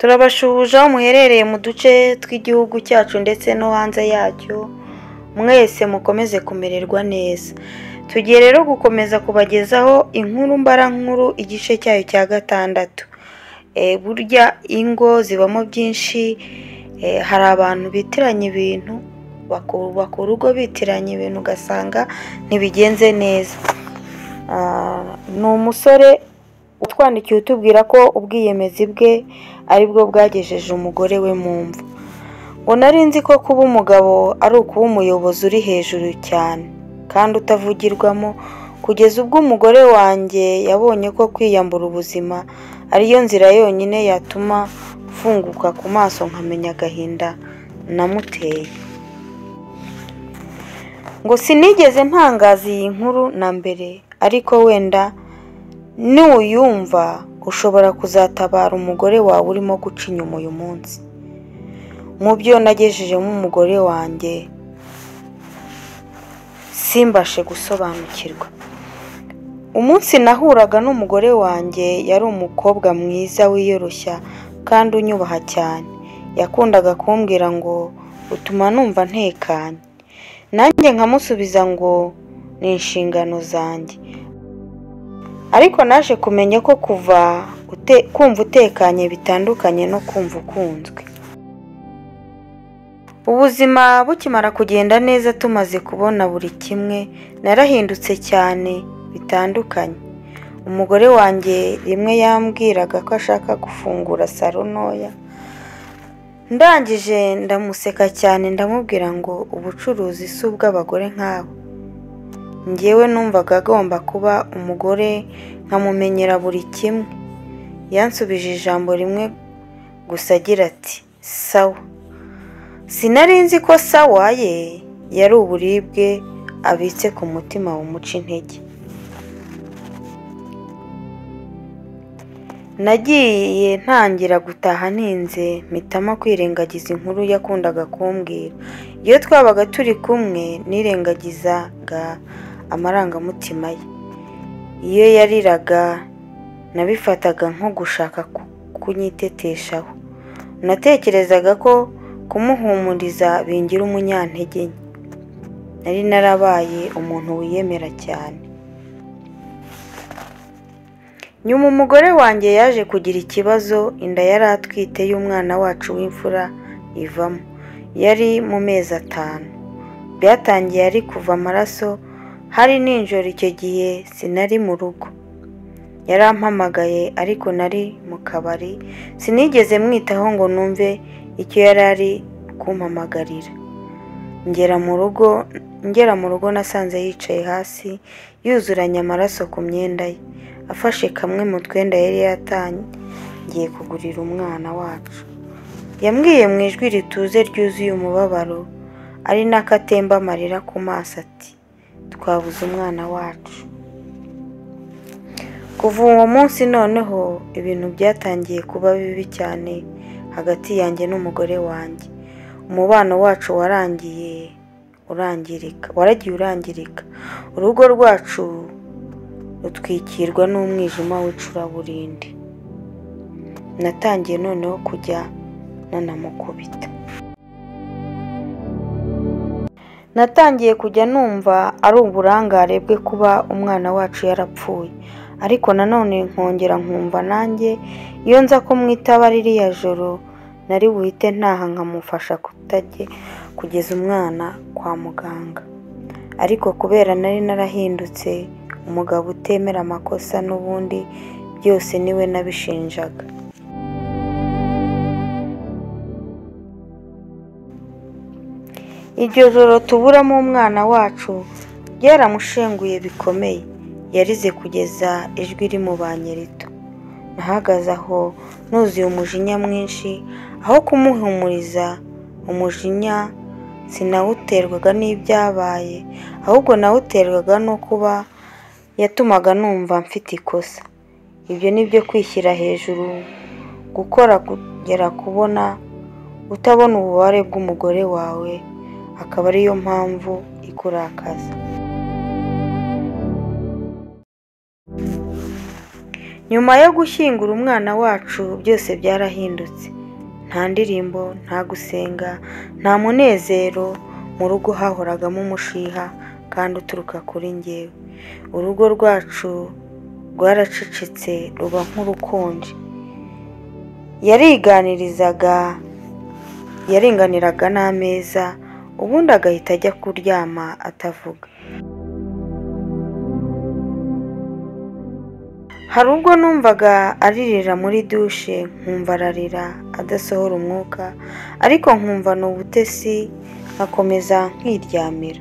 Turabashuhuje aho muherereye mu duce tw'igihugu cyacu ndetse no hanze yacyo, mwese mukomeze kumererwa neza. Tugiye rero gukomeza kubagezaho inkuru mbarankuru igice cyayo cya gatandatu. Burya ingo zibamo byinshi, hari abantu bitiranya ibintu, bakubaka urugo bitiranya ibintu ugasanga ntibigenze neza. Ni umusore utwandikiye utubwira ko ubwiyemezi bwe aribwo bwagejeje umugore we mu mva. Ngo nari nzi ko kuba umugabo ari ukuba umuyobozi uri hejuru cyane kandi utavugirwamo, kugeza ubwo umugore wanjye yabonye ko kwiyambura ubuzima ariyo nzira yonyine yatuma mfunguka ku maso nkamenya agahinda namuteye. Ngo sinigeze ntangaza iyi nkuru na mbere, ariko wenda nuyumva ushobora kuzatabara umugore wawe urimo guca inyuma uyu munsi. Mu byo nagejejemo umugore wanjye simbashe gusobanukirwa. Umunsi nahuraga n'umugore wanjye yari umukobwa mwiza wiyoroshya kandi unyubaha cyane. Yakundaga kumbwira ngo utuma numva ntekanye, nanjye nkamusubiza ngo ni inshingano zanjye. Ariko naje kumenya ko kuva kumva utekanye bitandukanye no kumva ukunzwe. Ubuzima bukimara kugenda neza tumaze kubona buri kimwe, narahindutse cyane bitandukanye. Umugore wanjye rimwe yambwiraga ko ashaka gufungura salo ntoya, ndangije ndamuseka cyane ndamubwira ngo ubucuruzi si ubw'abagore nk'abo. Njyewe numvaga agomba kuba umugore nkamumenyera buri kimwe. Yansubije ijambo rimwe gusa agira ati sawa. Sinari nzi ko sawa ye yari uburibwe abitse ku mutima wumuca intege. Nagiye ntangira gutaha ntinze, mpitamo kwirengagiza inkuru yakundaga kumbwira. Iyo twabaga turi kumwe nirengagizaga amarangamutima ye. Iyo yariraga nabifataga nko gushaka kunyiteteshaho. Natekerezaga ko kumuhumuriza bingira umunyantege nke. Nari narabaye umuntu wiyemera cyane. Nyuma umugore wanjye yaje kugira ikibazo, inda yari atwite y'umwana wacu w'imfura ivamo. Yari mu mezi 5. Byatangiye ari kuva amaraso, hari nijoro icyo gihe sinari mu rugo. Yarampamagaye ariko nari mu kabari, sinigeze mwitaho ngo numve icyo yari ari kumpamagarira. Ngera mu rugo nasanze yicaye hasi yuzuranye amaraso ku myenda ye, afashe kamwe mu twenda yari yatangiye kugurira umwana wacu. Yambwiye mu ijwi rituze ryuzuye umubabaro, ari nako atemba amarira ku maso ati twabuze umwana wacu. Kuva uwo munsi noneho ibintu byatangiye kuba bibi cyane hagati yanjye n'umugore wanjye. Umubano wacu waragiye urangirika. Urugo rwacu rutwikirwa n'umwijima w'icuraburindi. Natangiye noneho kujya nanamukubita. Natangiye kujya numva ari uburangare bwe kuba umwana wacu yarapfuye, ariko nanone nkongera nkumva nanjye iyo nza kumwitaba ririya joro nari buhite ntaha nkamufasha kutajya kugeza umwana kwa muganga. Ariko kubera nari narahindutse umugabo utemera amakosa n'ubundi byose niwe nabishinjaga. Iryo joro tuburamo umwana wacu ryaramushenguye bikomeye. Yarize kugeza ijwi rimubanye rito. Nahagaze aho nuzuye umujinya mwinshi, aho kumuhumuriza umujinya sinawuterwaga n'ibyabaye, ahubwo nawuterwaga no kuba yatumaga numva mfite ikosa. Ibyo nibyo kwishyira hejuru, gukora kugera kubona utabona ububabare bw'umugore wawe, akaba ariyo mpamvu ikurakaza. Nyuma yo gushyingura umwana wacu byose byarahindutse. Nta ndirimbo, nta gusenga, nta munezero, mu rugo hahoragamo umushiha kandi uturuka kuri njyewe. Urugo rwacu rwaracecetse ruba nk'urukonje. Yariganirizaga, yaringaniraga n'ameza, ubundi agahita ajya kuryama atavuga. Hari ubwo numvaga aririra muri dushe, nkumva ararira adasohora umwuka, ariko nkumva ni ubutesi, nkakomeza nkiryamira.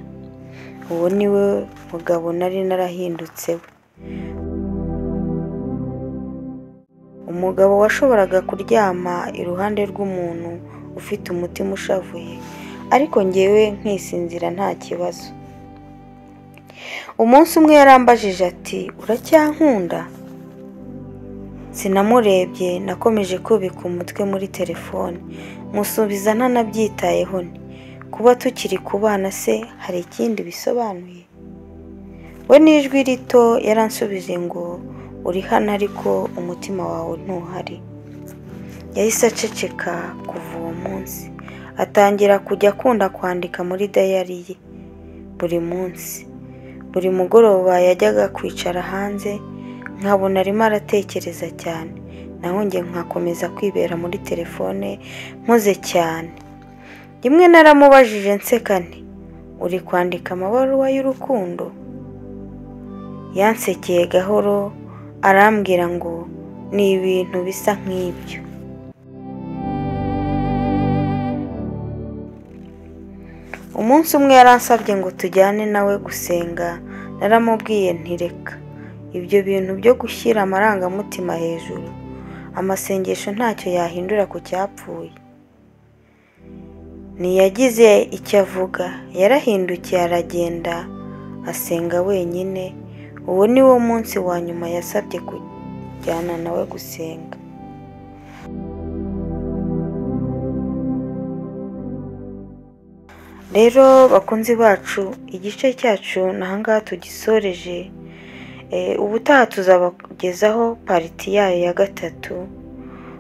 Uwo ni we mugabo nari narahindutse we. Umugabo washoboraga kuryama iruhande rw'umuntu ufite umutima ushavuye, ariko njyewe nkisinzira nta kibazo. Umunsi umwe yarambajije ati uracyankunda? Sinamurebye, nakomeje kubika umutwe muri telefone, musubiza ntanabyitayeho nti kuba tukiri kubana se hari ikindi bisobanuye? We n'ijwi rito yaransubije ngo uri hano ariko umutima wawe ntuhari. Yahise aceceka kuva uwo munsi, atangira kujya akunda kwandika muri dayari ye buri munsi. Buri mugoroba yajyaga kwicara hanze, nkabona arimo aratekereza cyane, naho njye nkakomeza kwibera muri telefone mpuze cyane. Rimwe naramubajije nseka nti uri kwandika amabaruwa y'urukundo? Yansekeye gahoro arambwira ngo ni ibintu bisa nk'ibyo. Umunsi umwe yaransabye ngo tujyane nawe gusenga, naramubwiye nti reka ibyo bintu byo gushyira amarangamutima hejuru, amasengesho ntacyo yahindura ku cyapfuye. Ntiyagize icyo avuga, yarahindukiye aragenda asenga wenyine. Uwo ni wo munsi wa nyuma yasabye kujyana nawe gusenga. Rero bakunzi bacu, igice cyacu nahangaha tugisoreje. Ubutaha tuzabagezaho pariti yayo ya 3,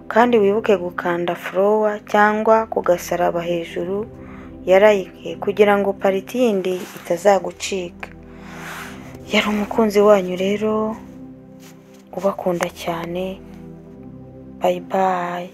kandi wibuke gukanda follow cyangwa kugasaraba hejuru ya like kugira ngo pariti yindi itazagucika. Yari umukunzi wanyu rero ubakunda cyane. Bye bye.